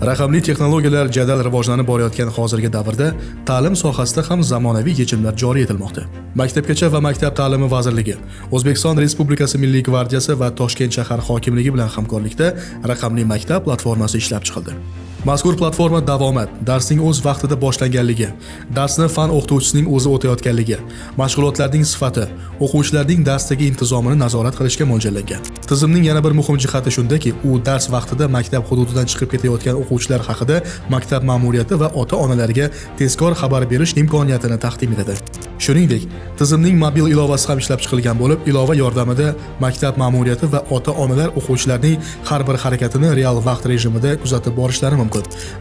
Raqamli texnologiyalar jadal rivojlanib borayotgan hozirgi davrda ta'lim sohasida ham zamonaviy yechimlar joriy etilmoqda. Maktabgacha va maktab ta'limi vazirligi, O'zbekiston Respublikasi Milliy gvardiyasi va Toshkent shahar hokimligi bilan hamkorlikda raqamli maktab platformasi ishlab chiqildi. Mazkur platforma davomat, darsning o'z vaqtida boshlanganligi, darsni fan o'qituvchisining o'zi o'tayotganligi, mashg'ulotlarning sifati, o'quvchilarning darsdagi intizomini nazorat qilishga mo'ljallangan. Tizimning yana bir muhim jihati shundaki, u dars vaqtida maktab hududidan chiqib ketayotgan o'quvchilar haqida maktab ma'muriyati va ota-onalarga tezkor xabar berish imkoniyatini taqdim etadi. Shuningdek, tizimning mobil ilovasi ham ishlab chiqilgan bo'lib, ilova yordamida maktab ma'muriyati va ota-onalar o'quvchilarning har bir harakatini real vaqt rejimida kuzatib borishlari mumkin.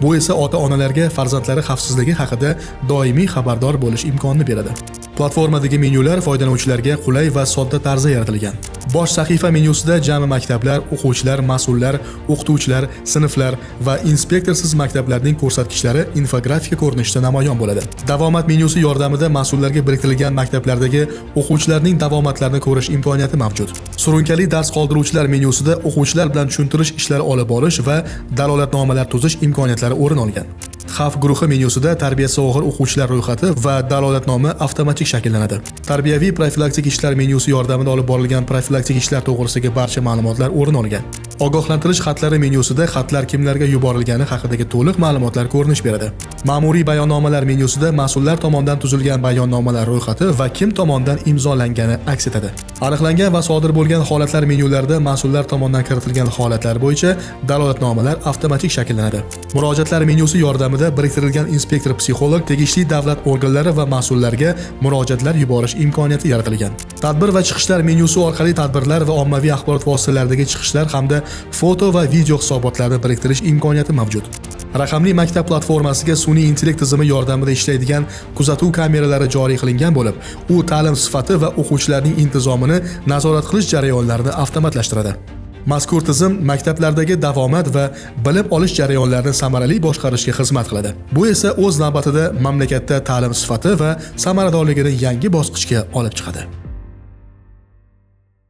Bu esa ota-onalarga farzandlari xavfsizligi haqida doimiy xabardor bo'lish imkonini beradi. Platformadagi menyular foydalanuvchilarga qulay va sodda tarzda yaratilgan. Bosh sahifa menyusida jami maktablar, o'quvchilar, mas'ullar, o'qituvchilar, sinflar va inspektorsiz maktablarning ko'rsatkichlari infografika ko'rinishida namoyon bo'ladi. Davomat menyusi yordamida mas'ullarga biriktirilgan maktablardagi o'quvchilarning davomatlarini ko'rish imkoniyati mavjud. Surunkali dars qoldiruvchilar menyusida o'quvchilar bilan tushuntirish ishlari olib borish va dalolatnomalar tuzish imkoniyatlari o'rin olgan. Xavf guruhi menyusida tarbiyasi og'ir o'quvchilar ro'yxati va dalolatnoma avtomatik shakllanadi. Tarbiyaviy profilaktik ishlar menyusi yordamida olib borilgan profilaktik ishlar to'g'risidagi barcha ma'lumotlar o'rin olgan. Ogohlantirish xatlari menyusida xatlar kimlarga yuborilgani haqidagi to'liq ma'lumotlar ko'rinish beradi. Ma'muriy bayonnomalar menyusida mas'ullar tomonidan tuzilgan bayonnomalar ro'yxati va kim tomonidan imzolangani aks etadi. Aniqlangan va sodir bo'lgan holatlar menyularida mas'ullar tomonidan kiritilgan holatlar bo'yicha dalolatnomalar avtomatik shakllanadi. Murojaatlar menyusi yordamida biriktirilgan inspektor psixolog tegishli davlat organlari va mas'ullarga murojaatlar yuborish imkoniyati yaratilgan. Tadbir va chiqishlar menyusi orqali tadbirlar va ommaviy axborot vositalaridagi chiqishlar hamda foto va video hisobotlarni biriktirish imkoniyati mavjud. Raqamli maktab platformasiga sun'iy intellekt tizimi yordamida ishlaydigan kuzatuv kameralari joriy qilingan bo'lib, u ta'lim sifati va o'quvchilarning intizomini nazorat qilish jarayonlarini avtomatlashtiradi. Mazkur tizim maktablardagi davomat va bilim olish jarayonlarini samarali boshqarishga xizmat qiladi. Bu esa o'z navbatida mamlakatda ta'lim sifati va samaradorligini yangi bosqichga olib chiqadi.